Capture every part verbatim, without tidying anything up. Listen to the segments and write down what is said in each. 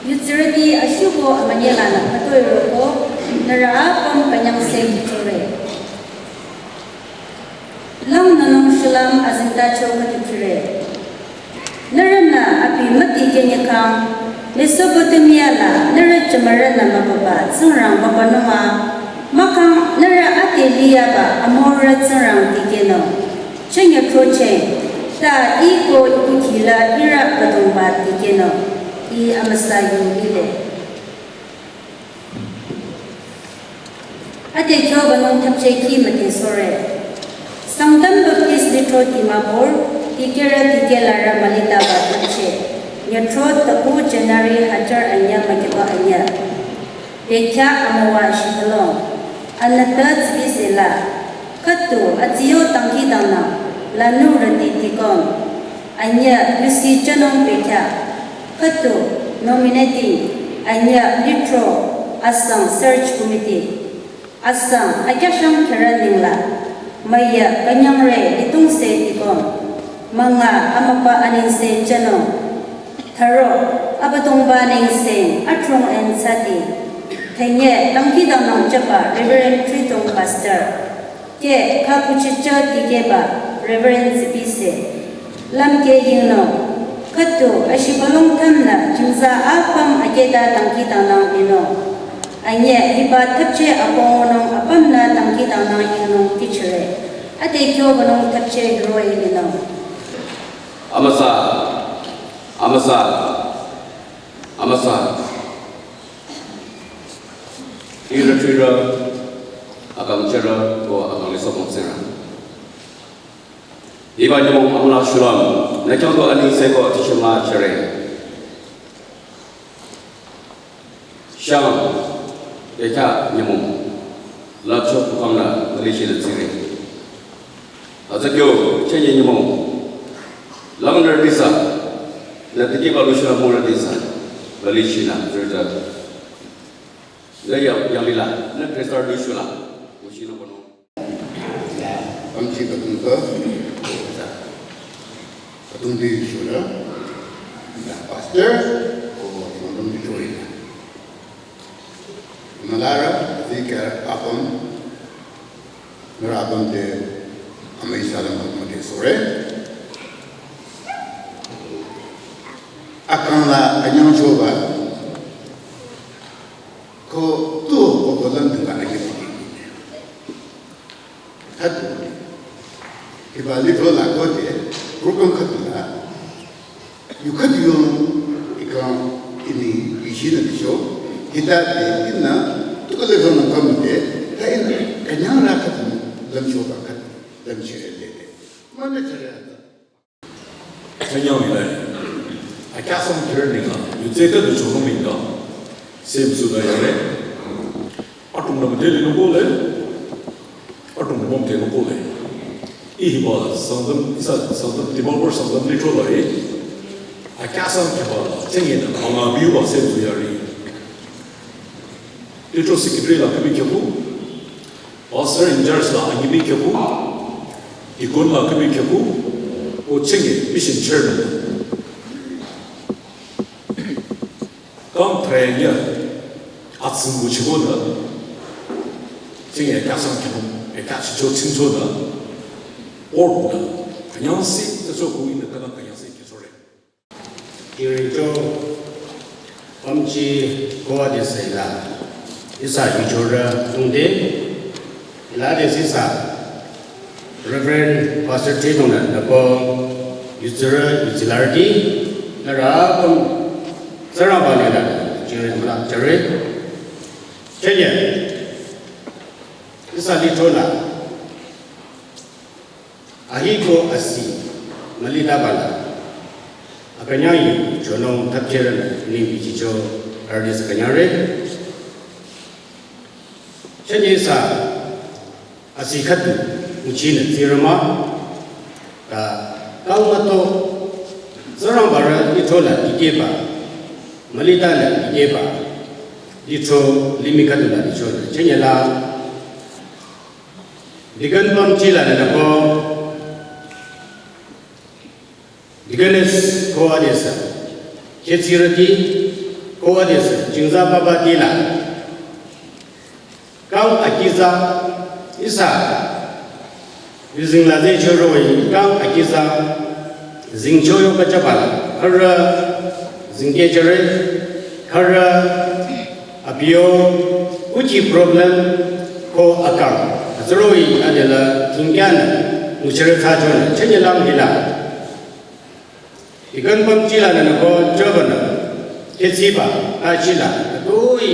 Yutsirüti ashubo amünyela nü khütoi roko, nührü apüm künyangse kichore. Langnünung shulüm azingtacho khüdu kire. Nührünü abi müti künyekhang, Mesopotamia la nührü jümürünü mübüba Tsingrang mübünunga, mahkhang nührü ade liyaba Amorrü tsingrang dikehnung. Chünye throcheh, ta ih ko ih kukhila ihrü Abüdongba dikehnung, ih amüsa yu lile. Ade kyo banung thapcheh khi müdhe sore. Sangtam Baptist Lithro Dimapur, dikehrü dikehlarü mülitaba thapcheh. Nyüthro taku January hajar anyü mükiba anyü. Bekhyah amüwa shibülung. Anüta tsibisela. Khüdu atsiyo dangkhidangnang, lanurüti dikon. Anyü yusi jünung bekhyah. Khüdu nominating, anyü lithro, asang search committee. Asang akyashang kherü ningla. Müyü künyangre lidungse dikon. Münga amüpa anengse jünung. Thüro, Abüdongba nengse adrong en sati. Thenye dangkhidangnang jüba Reverend Tridong Pastor. Ke khakuchicha dikehba Reverend Tsipise. Lümkeh yingnung. Khüdu ashibülung thamnü jingza apüm akeda dangkhidangnang linung. Anyü hiba thapcheh akongonung apümnü dangkhidangnang yingnung kichire. Ade kyo banung thapcheh hiroh-i linung. Amüsa, amüsa, amüsa. Ihrü trirü, akang cherü, ko akang lisohpung tsingrang. Hiba nyümong amüla shulüm, nü khyang ko anengse ko atichima chere. Shang, bekhyah nyümong, lapcho kukamla, malishi la tsire. Atsakyo, chenye nyümong, lamner disa, nü dikehba lushula mura disa, malishi na, zerja. Nü ya, ya lila, nü Khrista lushula, mushina bono. Pamchi katung ka, katung di shula, ya pastor, ko katung di shula. Malara, zikar apam, nührü apüm te, amüi salam apüm te sore. Akangla anyang choba, ko tu ko ko lam tu ka anyang. Khüdu. Hiba lithro la kote, program khüdu la. Yu khüdu yong ikang ini ishi na bisho. Hita te ina, tuka lithro na kamte, ta ina, kanyang la khüdu, lamcho ba khüdu, lamcho le le. Mane chare ata. Chanyang ni lai. Akyasang kher ni ka. Yutse ka du chonung ni ka. Sem su da yare. Atung na mdeli nung ko le. Atung na mdeli nung ko le. Ih hiba Sangtam, ihsa Sangtam, Dimapur Sangtam lithro la e. Akyasang kher ba la. Chenge na, banga biu ba sem su yare. Lithro secretary la kami kyaku. Pastor in charge la anyibi kyaku, deacon la kami kyaku, o chenge mission chairman. Kam trainya atsingu chigo na, chenge kasang kyaku, e kachicho chincho na, or na, kanyang si, tacho ku ina kana kanyang si kyachore. Kiricho pamchi kowa de sela. Ihsa yuchora tungde. Ila de sisa. Reverend Pastor Tridong na nako yutsura yutsilardi. Nara pam tsara ba ne la. Jire mala jire. Chenye. Ihsa lithro la. Ahi ko asi, mali tabala. Akanyang yu, chonong thapchera na, ning bichicho, artist kanyang re. Chanye sa, asi khatu, uchi na tsirama. Ta, kang mato, sarang bara, ito la, ike ba. Mali ta la, ike ba. Ito, limi khatu la, ito la. Chanye la, Deacon pamchi la nako. Deaconess ko adesa. Ketsirati. Ko adesü, jingza papa tila. Kang akiza, ihsa. Yuzeng la zeh choro i kang akiza. Zingcho yoba chaba la. Khürü, zingkeh jüre. Khürü, abio, kuchi problem, ko akang. Azüroi adela, kingkyanü, nguchire thsachonü, chenye lang hila. Ikan pamchi lanü ko jovanü, khetsiba, achila, adoi.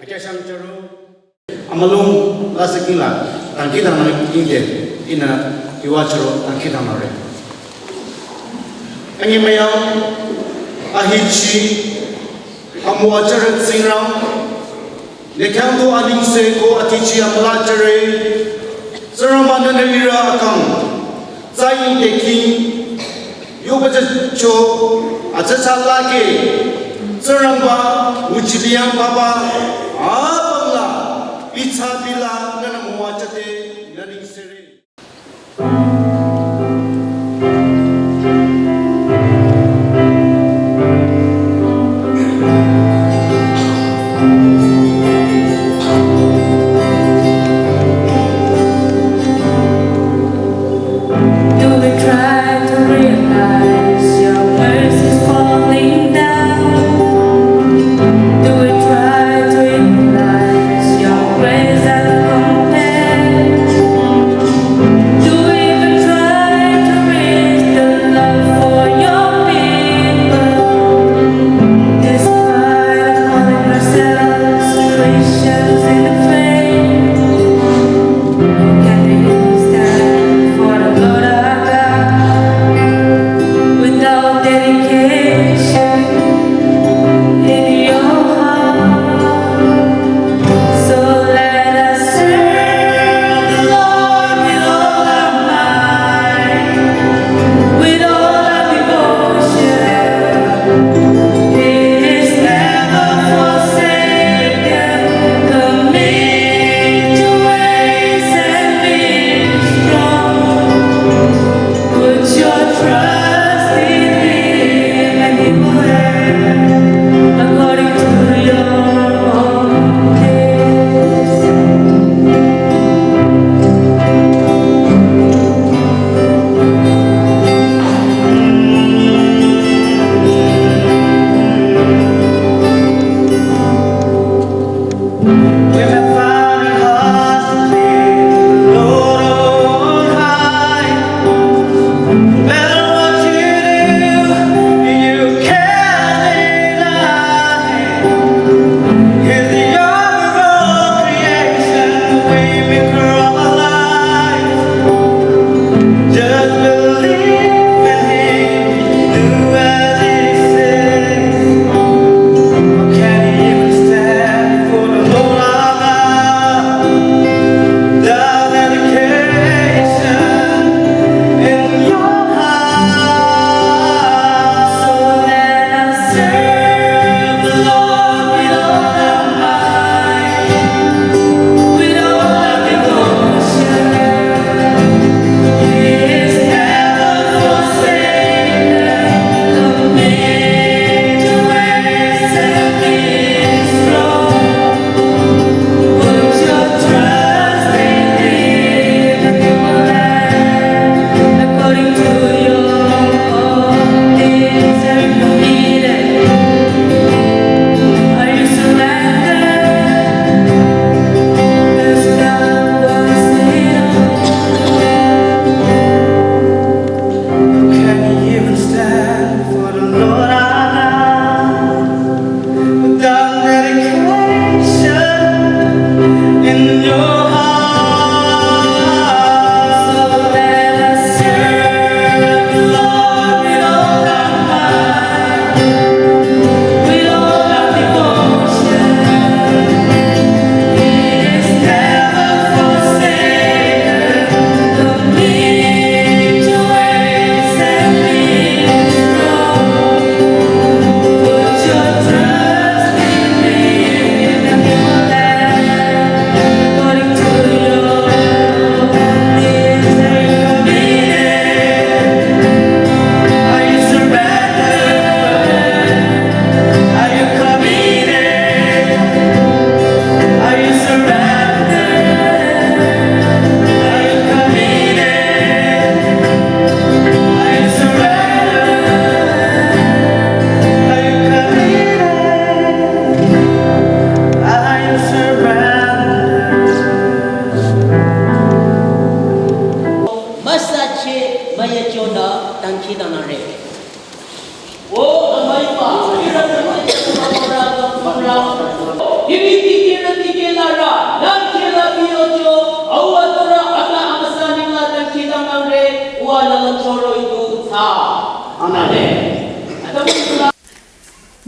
Akyashang choro. Amülung la sü kingla, tangki tangnü kingde, ihnü kiwa choro, tangki tangnüre. Anyi müyang, ahichi, amüwa jüre Tsingrang, ne khyang tu anengse ko atichi amüla jüre, Tsingrangba nünü ihrü akang, tsai te king, yoba jücho, atsatsa lake, Tsingrangba, nguchiliang papa, apümla, itsa bila, nünü müwa jüte, nü nengsere. Do we try to realize your mercy's falling down? Do we try to realize your grace that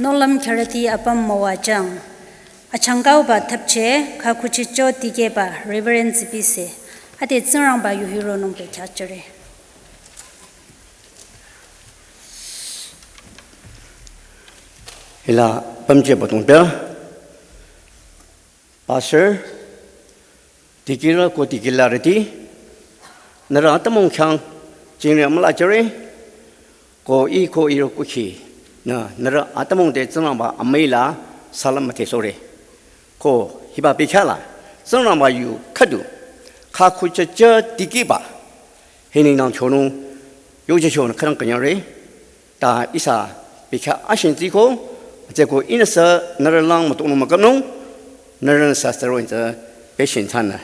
Nohlüm kharüti apüm müwajüng. Achangkauba thapche, khakuchicho tikehba Reverend Zibise. Ade Tsingrangba yu hironung bekhyah jüre. Hila pümje badong pya. Pastor, dikehrü ko dikehlarüti, nührü atümung khyang jingre amüla jüre, ko ih ko ihrü kukhi, nü, nührü atümung te Tsingrangba amüila salam müdhesohre. Ko hiba bekhyah la, Tsingrangba yu khüdu, khakuchicho tikehba, hi nengdang chonung, yuje chonü khürang künyangre. Ta ihsa bekhyah ashin tsiko, tseko ihnüsü nührü lang mütonung mükapnung, nührünü sü sürüinü tsü beshin thsanü.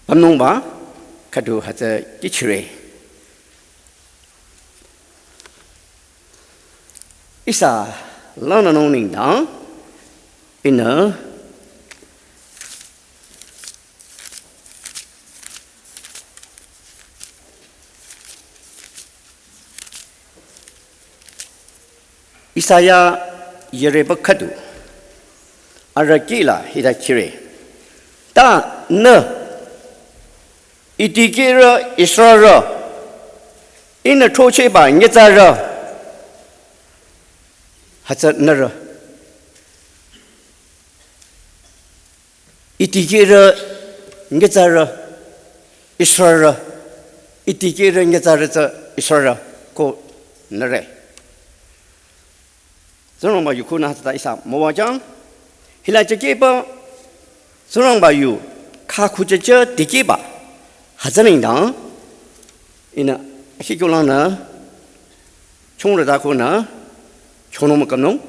Pümnungba, khüdu hütsü kihchire. Ihsa langnünung nengdang, ihnü Isaiah yüreba khüdu, arüh kihla hita kihre. Ta nü, ih dikehrü Israelrü, ihnü throchehba nyitsarü, hütsü nührü. Ih dikehrü nyitsarü Israelrü, ih dikehrü nyitsarü tsü Israelrü ko nühre. Tsingrangba yu khunü hütsüta ihsa müwajüng. Hila jekehba Tsingrangba yu khakuchicho dikehba hütsü nengdang ihnü ashi kyolangnü chongrüta khunü chonung mükapnung.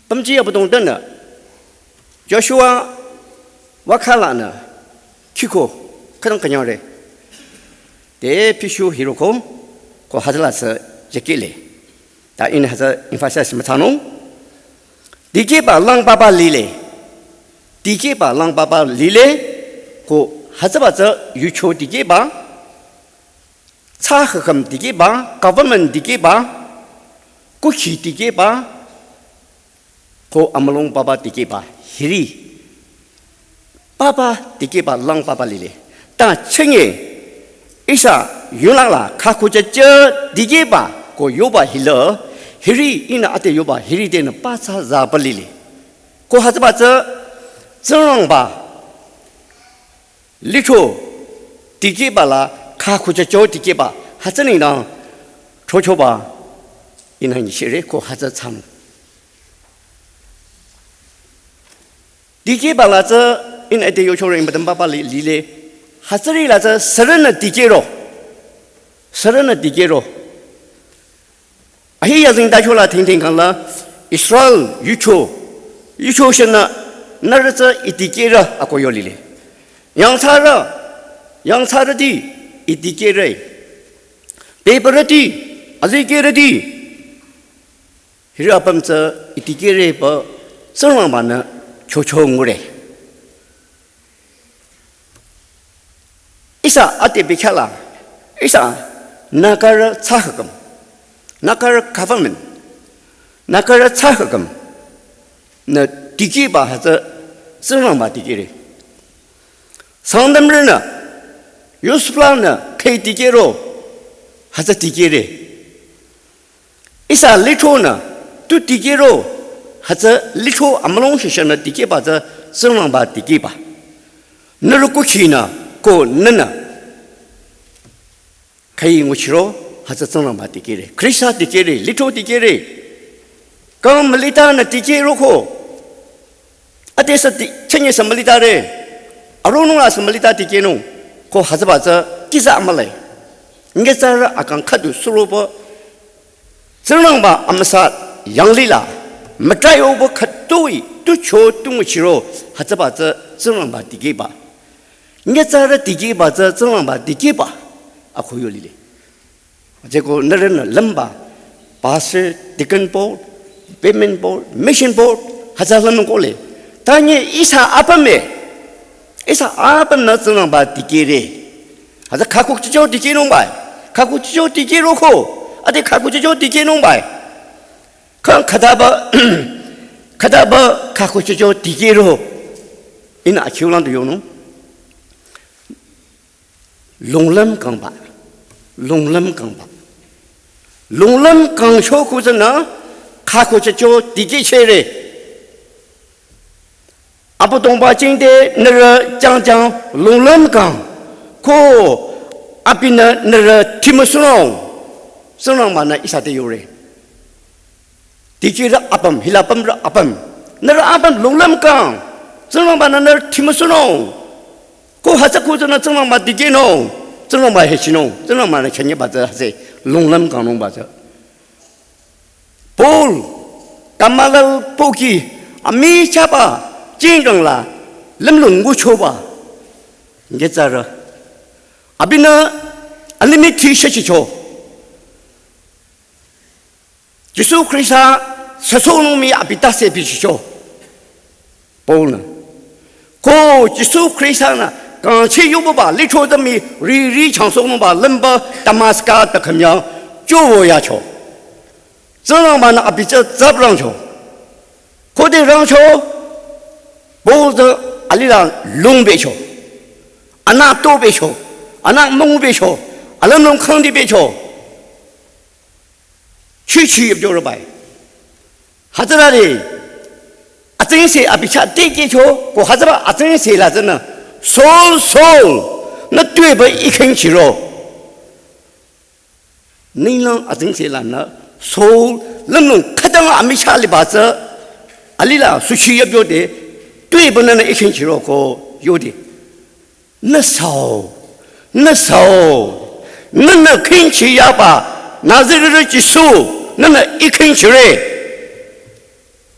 Pümji abüdong tenü, Joshua wakhalanü, kihko, khürang künyangre. Te pishu hiroko, ko hütsüla sü jekehle. Ta ihnü hütsü emphasize müthsanung. Dikehba lang papa lile. Dikehba lang papa lile, ko hütsüba tsü yucho dikehba. Tsü khükhüm dikehba, government dikehba, kukhi dikehba, ko amülung papa dikehba, hiri. Papa dikehba lang papa lile. Ta chünye, ihsa yulangla khakuchicho dikehba, ko yoba hila, hiri ihnü ate yoba hiri tenü pa tsü zaba lile. Ko hütsüba tsü, Tsingrangba lithro dikehba la khakuchicho dikehba, hütsü nengdang throchoba ihnü nyishire ko hütsü thsanung. Dikehba la tsü ihnü ade yochore müdüm papa li-, lile, hütsüri la tsü sürünü dikehro, sürünü dikehro. Ahi yazing dachola thingthing kangla Israel yucho, yucho shenü nührü tsü ih dikehrü ako yo lile. Yangthsarü, yangthsarüti ih dikehre. Bebarüti, azikehrüti. Hiri apüm tsü ih dikehre pü Tsingrangbanü chocho ngure. Ihsa ate bekhyah la, ihsa Nagarü tsü khükhüm, Nagarü government, Nagarü tsü khükhüm, nü dikehba hütsü Tsingrangba dikehre. Sangtamrünü, Yusuflanü kheh dikehro, hütsü dikehre. Ihsa lithronü tu dikehro, hütsü lithro amülung shishanü dikehba tsü Tsingrangba dikehba. Nührü kukhinü ko nünü kheh nguchiro, hütsü Tsingrangba dikehre. Khrista dikehre, lithro dikehre. Kang mülitanü dikehro ko. Ade sü di-, chünye sü mülitare. Aronung la sü mülita dikehnung. Ko hütsüba tsü kihza amüle. Nyitsarü akang khüdu suroba. Tsingrangba amüsa yanglila. Mütrayoba khütoi, tu cho tu nguchiro. Hütsüba tsü Tsingrangba dikehba. Nyitsarü dikehba tsü Tsingrangba dikehba. Ako yo lile. Jeko nührünü lümba, pastor, deacon board, women board, mission board, hütsü lümnung kohle. Tanye ihsa apüm e, ihsa apümnü Tsingrangba dikehre. Hütsü khakuchicho dikehnungba, khakuchicho dikehro ko, ade khakuchicho dikehnungba. Kang khütaba, khütaba khüku chicho dikehro. Ihnü akhiulang du yonung. Lunglüm kangba. Lunglüm kangba. Lunglüm kangcho kutsünü khüku chicho dikehchehre. Abüdongba jingte nührü jangjang lunglüm kang. Ko abinü nührü timüsunung. Tsingrangbanü ihsa te yore. Dikehrü apüm, hila pümrü apüm. Nührü apüm lunglüm kang. Tsingrangbanü nührü timüsunung. Ko hütsü kutsünü Tsingrangba dikehnung. Tsingrangba hechinung. Tsingrangbanü khenyebatsü hütsü lunglüm kangnungbatsü. Paul, Gamaliel pohki, amichahba, jingkangla, lümlong nguchoba. Ngetsarü. Abinü, alimih thi shechicho. Jisu Khrista, sesohnung mii abi tase bichicho. Paul-nü. Ko Jisu Khrista-nü, kangchi yububa, licho dami, riri changsohnungba, lümba, Damaska, takhümya, chowo yacho. Tsingrangbanü abi tsü tsüprangcho. Khode rangcho, Paul tsü alila lungbecho. Anü tobecho. Anü mungbecho. Alümlong khangdibecho. Chuchi yipjorobai. Hütsürüri, atsingse abi chah dikehcho, ko hütsüba atsingse la tsünü, Saul, Saul, nü tuepü I khingchiro. Ninglang atsingse lanü, Saul, lümlong khütang amichah libatsü, alila suchi yipjode, tuepü nünü I khingchiro ko yode. Nü sao, nü sao, nünü khingchi yaba, Nazareth Jisu, nünü I khingchire.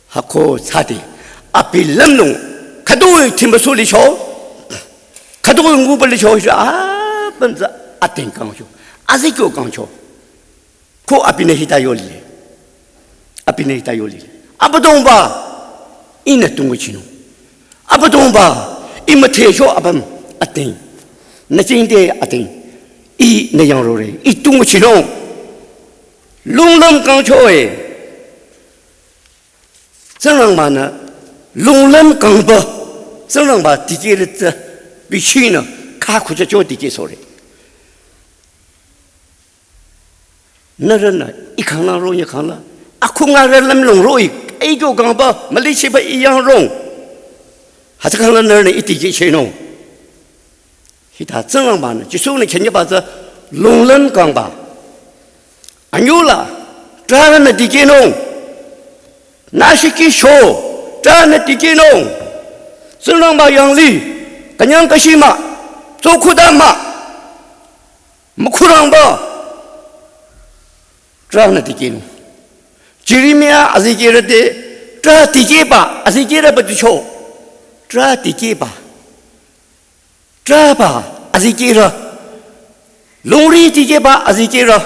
Hako tsüde, abi lümlong, khütoi timüsu licho, khütoi nguba licho, apüm tsü ating kangcho, azikyo kangcho. Ko abinü hita yolile. Abinü hita yolile. Abüdongba, ihnü tu nguchinung. Abüdongba, I müthecho apüm ating. Nü jingte ating. Ihnü yangrore. I tu nguchinung. Lunglüm kangchoe. Tsingrangbanü, lunglüm kangba. Tsingrangba dikehre tsü. Bichinü, khüku chicho dikehsohre. Nührünü, I khanglang ro, I khanglang. Akhungarü lümlong ro, I, I kyo kangba, mülichiba I yangrong. Hütsü khanglang nührünü I dikehchehnung. Hita Tsingrangbanü, Jisu-nü khenyebatsü lunglüm kangba. Anyüla, trahnü dikehnung. Nü shikisho, trahnü dikehnung. Tsingrangba yanglih, künyang kashi mah, tsokhuda mah. Mükhurangba, trahnü dikehnung. Jeremia azikehrü te, trah dikehba, azikehrüba ticho. Trah dikehba. Trahba, azikehrü. Longri dikehba, azikehrü.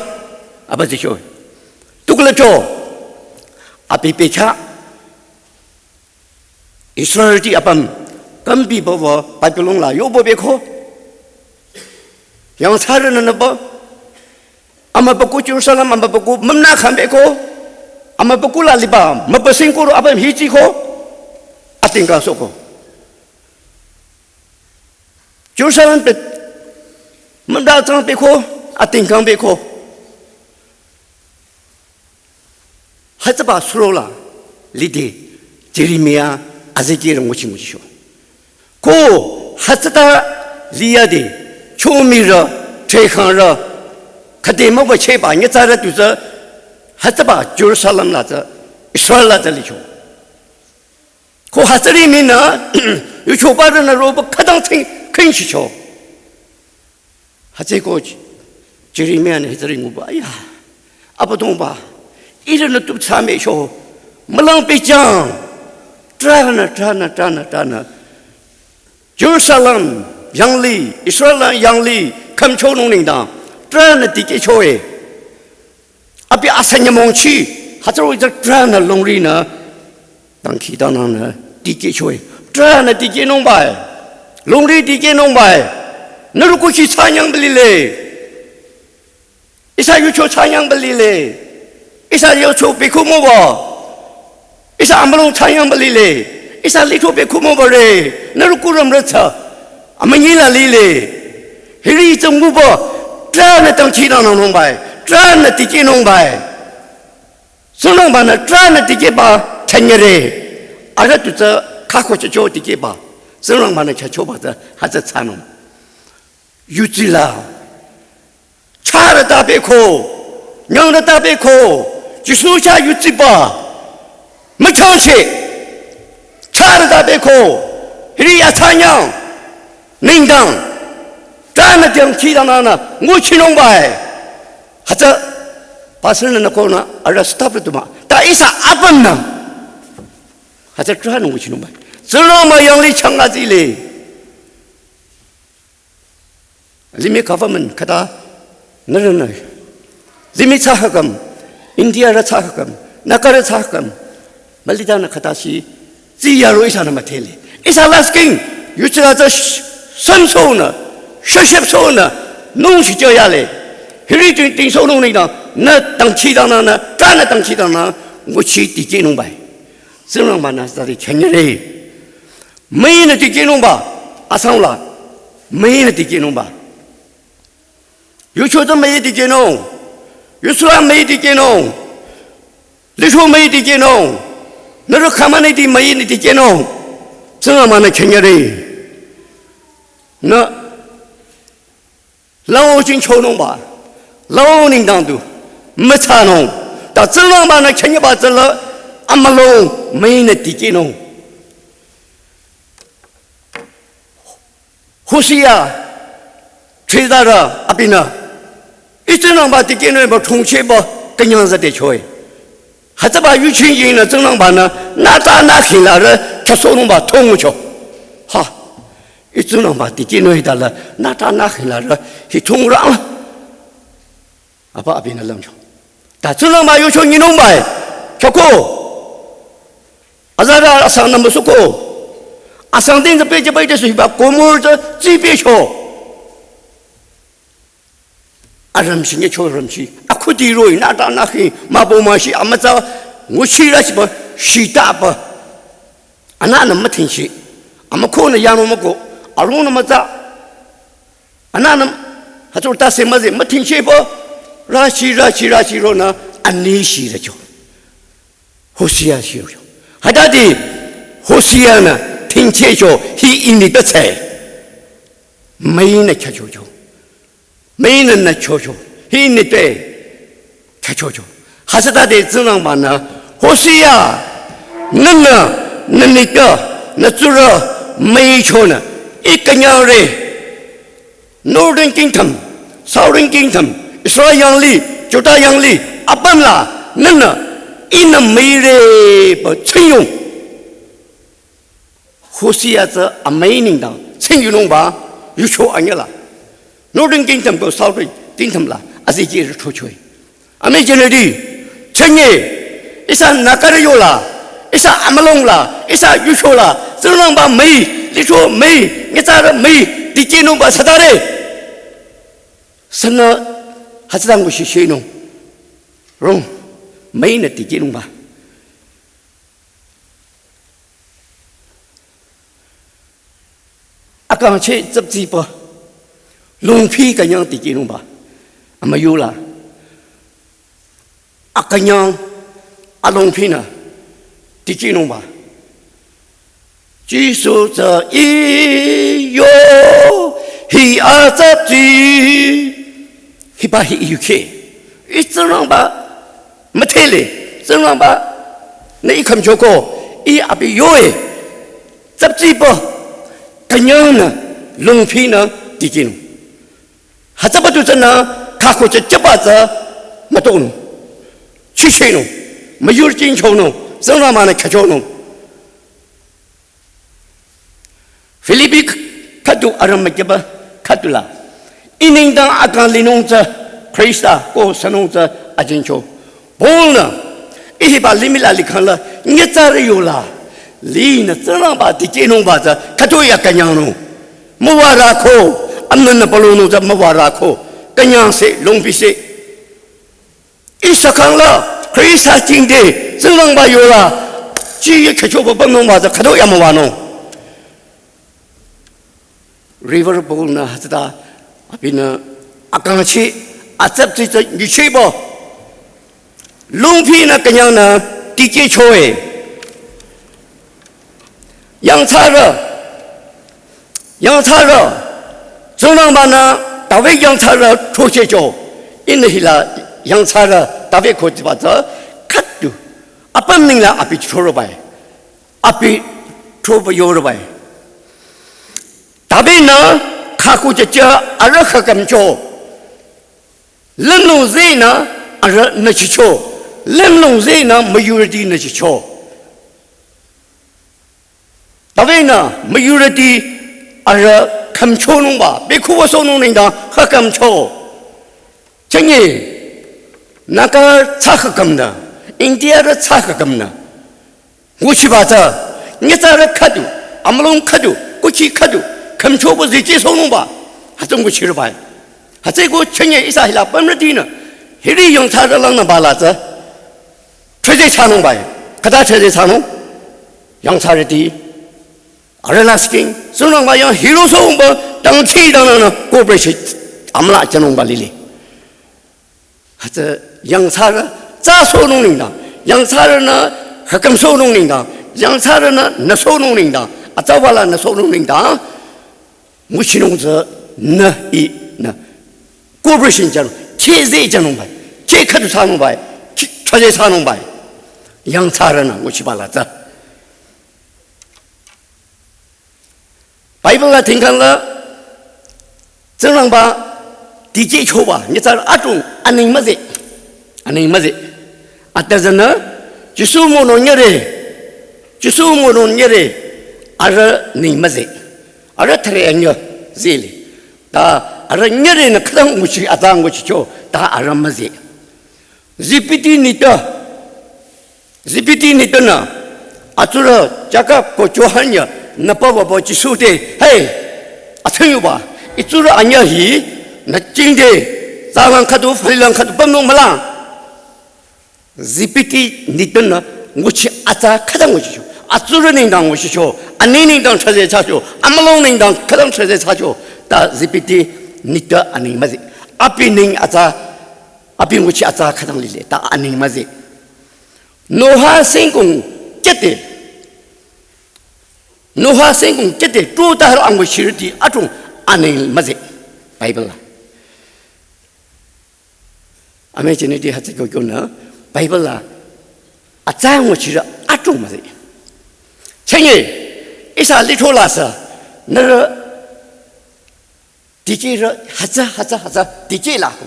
Aba ticho. Tukle cho. Abi pehcha. Israelti apüm, kambi baba Babylon la yobo beko. Yangthsarünü nüba, amübükuh Jerusalem, amübükuh mümna khang beko. Amübükuh la liba, mübüsing koro apüm hichiko. Ating kangsoko. Jerusalem pet, mümna tsang beko, ating kang beko. Hütsüba surola lide Jeremia azikehrü nguchi nguchisho. Ko hütsüta liyade chomirü, threkhangrü, khüde mübüchehba nyitsarü tu tsü hütsüba Jerusalem la tsü, Israel la tsü licho. Ko hütsüri minü, yuchobarünü roba khütang tsing, khingchicho. Hütsüko Jeremia-nü hütsüri nguba, aya. Abüdongba, ihrünü tu thsamehcho, mülang pehjang. Trahnü, trahnü, trahnü, trahnü. Jerusalem yanglih, Israel yanglih, khümchonung nengdang. Trahnü dikehchoe. Abi asanya mongchi, hütsüro ita trahnü longrinü, dangkhidangnangnü, dikehchoe. Trahnü dikehnungbae. Longri dikehnungbae. Nührü kuchi thsanyang belile. Ihsa yucho thsanyang belile. Ihsa yucho bikhu müba. Ihsa amülung thsayang ba lile. Ihsa lithro be khümobare. Nührü kuram rütsa. Amünyi la lile. Hiri tsü nguba. Trünü dangkhidangnangnung bai. Trünü tikehnung bai. Tsingrangba-nü trünü tikehba chanyere. Arüh tu tsü khakho chacho tikehba. Tsingrangba-nü chachoba tsü hütsü thsanung. Yutsila. Charü ta beko. Nyangrü ta beko. Jisu chah yutsiba. Müchangse. Charü ta beko. Hiri ya thsanyang. Nengdang. Trünü dangkhidangnangnü. Nguchinung bai. Hütsü. Pastor-nü nü konü. Arüh staff-rü tu mah. Ta ihsa apümnü. Hütsü trünü nguchinung bai. Tsingrangba yanglih changa tsile. Limih government khüta nührünü. Limih thsahakam, India rü thsahakam, Naga rü thsahakam. Mülitanü khüta shi, tsiyaro ihsanü müdhele. Ihsa lasih king, yutsila tsü sh-, sümsonü, shashepsonü, nung shicho yale. Hiri ting ting sonung nengdang, nü dangkhidangnangnü, trünü dangkhidangnangnü, nguchi tikehnung bai. Tsingrangba-nü tsüri chanyere. Müinü tikehnung ba, asangla. Müinü tikehnung ba. Yucho tsü müi tikehnung. Yusura müi tikehnung. Lisho müi tikehnung. Nührü khamaniti müinü tikehnung. Tsingrangba-nü chanyere. Nü lao jingchonung ba, lao nengdang tu, müthsanung, ta Tsingrangba-nü chanyeba tsüla, amülung, müinü tikehnung. Hosea, thridarü, abinü, ih Tsingrangba tikehnung ba chungcheba, künyang zade choi. Hütsüba yuchingyingnü Tsingrangba-nü, nü ta nü khinglarü, chasonung ba thongcho. Ha. Ih Tsingrangba tikehnung hitala, nü ta nü khinglarü, hi thongrang. Apa abinü lümcho. Ta Tsingrangba yucho nyinung bai. Choko. Azarü asang nü müsuko. Asang ting tsü peche peche su hiba komor tsü tsipecho. Arümshi nyecho rümshi. Akhuti roh-i nü ta nü khi, mübü müshi, amütsa, nguchi rüchiba, shitaba. Anünü müthingshi. Amükhonü yanung müko. Arungnü mütsa. Anünü, hütsü ta se müze, müthingshi ba. Rüchi, rüchi, rüchi ronü, anishi rücho. Hosea shiyo. Hütade, Hosea-nü, thingchicho, hi ini ta tsü. Müinü chachocho. Müinü nü chocho. Hi nite. Chachocho. Hütsütade Tsingrangba-nü. Hosea. Nünü. Nü nite. Nü tsurü. Müichonü. Ih künyangre. Northern Kingdom. Southern Kingdom. Israel yanglih. Juda yanglih. Apümla. Nünü. Ihnü müire. Ba tsiyong. Hosea tsü amüi nengdang, tsing yunungba, yucho anyüla. Northern Kingdom ko Southern Kingdom la, azikirü chochoi. Amüi jünirüti, chünye, ihsa Nagarü yola, ihsa amülung la, ihsa yucho la, Tsingrangba müi, licho müi, nyitsarü müi, dikehnungba thsatare. Sünü, hütsütang ko shishinung. Rong, müinü dikehnungba. Akangcheh tsüptsipü. Longpi künyang dikehnungba. Amüyula. Akünyang alongpinü dikehnungba. Jisu tsü iyo hi atsüptsi. Hiba hi yuke. Ih Tsingrangba müdhele, Tsingrangba-nü ih khümchoko, ih abi yoe, tsüptsipü, künyangnü, longpinü dikehnung. Hütsüba tu tsünü, kako tsü jüba tsü, mütonung. Chichenung, müyurjingchonung, Tsingrangba-nü khyüchonung. Philippi khüdu arüm mükyüba khüdula. Ih nengdang akang linung tsü Khrista ko sünung tsü ajingcho. Paul-nü, ih hiba limih la likhangla, nyitsarü yola. Linü Tsingrangba dikehnungba tsü khüdu ya künyangnung. Müwarako, amnünü balonung tsü müwarako. Künyangse, longpise. Ihsa kangla, Khrista jingte, Tsingrangba yola, chi ye khecho ba bam nung ba tsü khüdu yamüwanung. Reverend Paul-nü hütsüta abinü akangchi atsap tsitsa nyichebo. Lungpinü künyangnü tikehchoe. Yangthsarü, yangthsarü, Tsingrangba-nü David yangthsarü throchehcho. Ihnü hila yangthsarü David ko tsiba tsü khüdu. Apüm nengla abi chorobai. Abi throba yorobai. David-nü khaku chacha arüh khakümcho. Lümlong zenü arüh nüchicho. Lümlong zenü müyurüti nüchicho. David-nü müyurüti arüh khümchonungba, bekhuwa sohnung nengdang khakümcho. Chünye, Nagarü tsü khakümnü, Indiarü tsü khakümnü. Nguchiba tsü, nyitsarü khüdu, amülung khüdu, kuchi khüdu, khümchoba zichi sohnungba, hütsü nguchirübai. Hütsüeko chünye ihsa hila pümrütinü, hiri yangthsarü langnü bala tsü, chüje thsanungbai, khüta chüje thsanung, yangthsarüti, arüh lasih king, Tsingrangba yang hiro sohungba, dangchi dangnangnü, cooperation, amüla thsanungba lili. Hütsü yangthsarü tsü sohnung nengdang, yangthsarünü khaküm sohnung nengdang, yangthsarünü nü sohnung nengdang, atsawala nü sohnung nengdang, nguchinung tsü nü ihnü cooperation thsanung, cheze thsanungbai, che khüdu thsanungbai, che, chüje thsanungbai, yangthsarünü nguchibala tsü. Bible la thingkang la, Tsingrangba tikehchoba, nyitsarü atung, aneng müze, aneng müze. Atüzünü, Jisu mono nyere, Jisu mono nyere, arüh neng müze. Arüh thüre anyü zele. Ta arüh nyerenü khütang nguchi, atsa nguchicho, ta arüh müze. Zebedee nitpü, Zebedee nitpünü, atsurü Jakob ko Johan ya, nüpü wüpü Jisu te, hey, athünyuba, itsurü anyü hi, nü jingte, tsalang khüdu, falilang khüdu, pümnung mülang. Zebedee nitpünü, nguchi atsa khütang nguchicho, atsurü nengdang nguchicho, aneng nengdang chüje thsacho, amülung nengdang khütang chüje thsacho, ta Zebedee nitpü aneng müze, abi neng atsa, abi nguchi atsa khütang lile, ta aneng müze. Noah singkong chete. Noah singkong chete, tu ta har anguchirüti atung aneng müze. Bible la. Ame chiniti hütsü kyo kyo nü, Bible la, atsa nguchirü atung müze. Chünye, ihsa lithro la sü, nührü, dikehrü, hütsü, hütsü, hütsü, dikehla ko.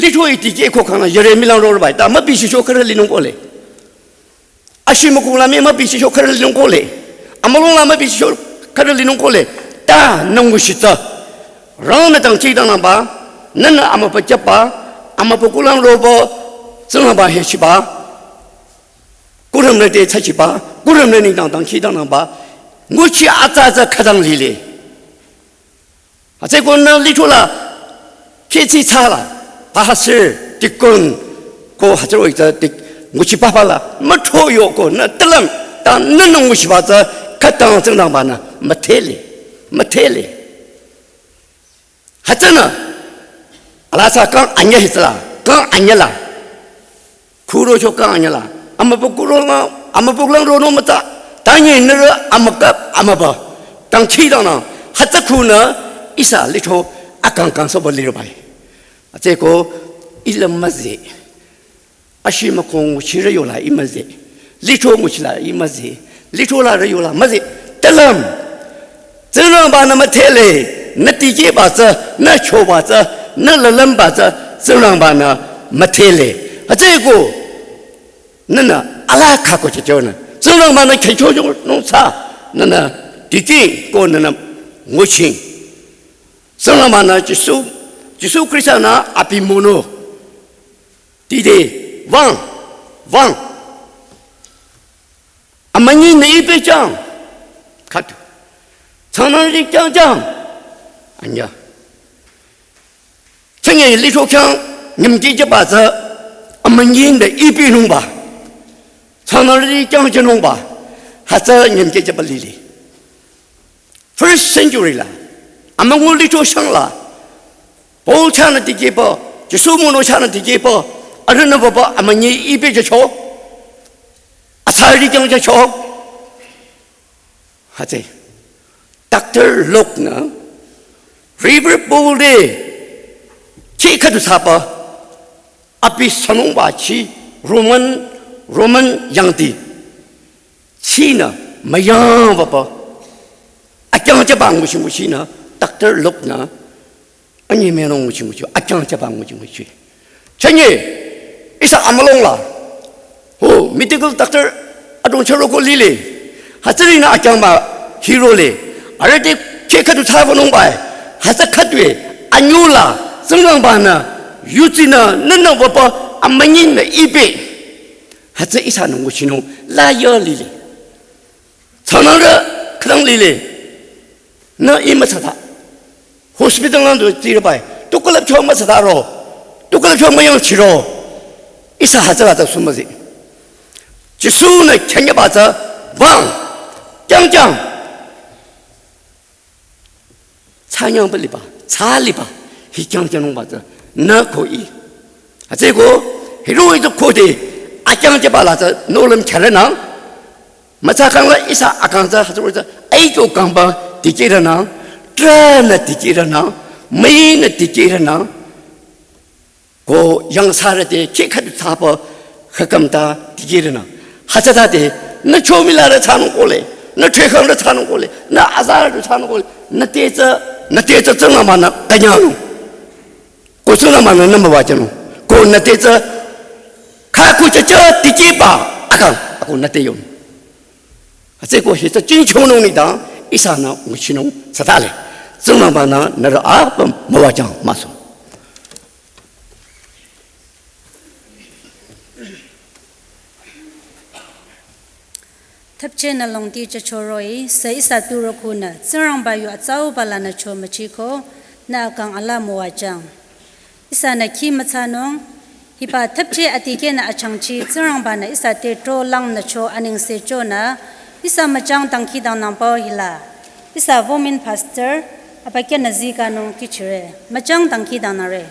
Lithro-i dikeh ko khangla yare mülang rorbai, ta mübishicho khürü linung kohle. Ashi mükung la mii mübishicho khürü linung kohle. Amülung la mübishicho khürü linung kohle. Ta nü nguchi tsü. Rangnü dangchi dangnangba, nünü amübü jüba, amübü kulang roba, Tsingrangba hechiba, kurümrü te thsachiba, kurümrü nengdang dangchi dangnangba, nguchi atsa atsa khütang lile. Hütsüeko nü lithro la, khetsi thsala, pastor, deacon, ko hütsüro ita dik, nguchi papa la, mütho yo ko, nü tülüm, ta nünü nguchiba tsü, khütang Tsingrangba-nü, müdhele, müdhele. Hütsünü, ala sü kang anyü hitsüla, kang anyü la. Khuro cho kang anyü la. Amübü kuro la, amübü lang ronung mütsa. Tanyi nührü amükap amübü. Dangchi dangnang. Hütsü khunü ihsa lithro akang kang soba lirübai. Hütsüeko ila müze. Ashi mükung nguchirü yola i müze. Lithro nguchila i müze. Lithro larü yola müze. Tülüm. Tsingrangba-nü müdhele, nü dikehba tsü, nü choba tsü, nü lülümba tsü, Tsingrangba-nü müdhele. Hütsüeko, nünü alaa khako chichonü, Tsingrangba-nü khyücho nung tsü, nünü dikeh ko nünü nguching. Tsingrangba-nü Jisu, Jisu Khrista-nü abi mono. Tide, wüng, wüng. Amünyi nü ipi chang. Khüdu. Tsangnang ri chang chang. Anyü. Chünye lithro khyang nyümji jüba tsü amünyi nü ipi nungba. Anarüti kyangjünungba, hütsü nyemkehjüba lile. First century la, amüngu lithro shangla, Paul chahnü dikehba, Jisu mono chahnü dikehba, arühnü baba amünyi ibe jücho, asarüti kyangjücho. Hütsü, Doctor Luke-nü, Reverend Paul te, chi khüdu thsaba, abi sünungba chi Roman, Roman yangdi. Chinü müyangba ba. Akyangjüba nguchi nguchinü Doctor Luke-nü anyemüyanung nguchi nguchi akyangjüba nguchi nguchi. Chünye ihsa amülung la. Ho, medical doctor adrong chüroko lile. Hütsürinü akyangba hirole. Arüh te chi khüdu thsabanungba. Hütsü khüdue anyüla Tsingrangba-nü yudsinü nünü baba amünyinü ibe. Hütsü ihsanü nguchinung la yo lile. Tsanangrü khütang lile. Nü i müthsata. Hospital nang du tsirübai. Tu külüpcho müthsataro. Tu külüpcho müyangchiro. Ihsa hütsüla tsü sumüzi. Jisu-nü khyanyaba tsü bang. Kyangkyang. Tsanyangba liba, tsa liba, hi kyangjünungba tsü, nü ko i. Hütsüko, hiroh-i tsü khode, akyangjüba la tsü, nohlüm khyarünang. Mütsa kangla ihsa akang tsü, hütsüro tsü, aikyo kangba, dikehrünang, trünü dikehrünang, müinü dikehrünang. Ko yangthsarü te, chi khüdu thsaba, khakam ta, dikehrünü. Hütsütade, nü chomila rü thsanung kole, nü chekang rü thsanung kole, nü azarü thsanung kole, nü te tsü, nü te tsü Tsingrangba-nü künyangnung. Ko Tsingrangba-nü nü müwajünung. Ko nü te tsü, khaku chacha dikehba, akang, ako nü te yong. Hütsüko hi tsü jingchonung nengdang, ihsanü nguchinung thsatale. Tsingrangba-nü nührü apüm müwajüng müso. Thüpcheh nü longdi jücho roh-i, sü ihsa tu rokhunü, Tsingrangba yu atsauba lanü cho müchiko, nü akang ala müwajüng. Ihsanü khi müthsanung, hiba thüpcheh adikehnü achangchi, Tsingrangba-nü ihsa te tro langnü cho anengse chonü, ihsa müchang dangkhidangnangba hila. Ihsa women pastor, abükyünü zikanung kihchire, müchang dangkhidangnangre.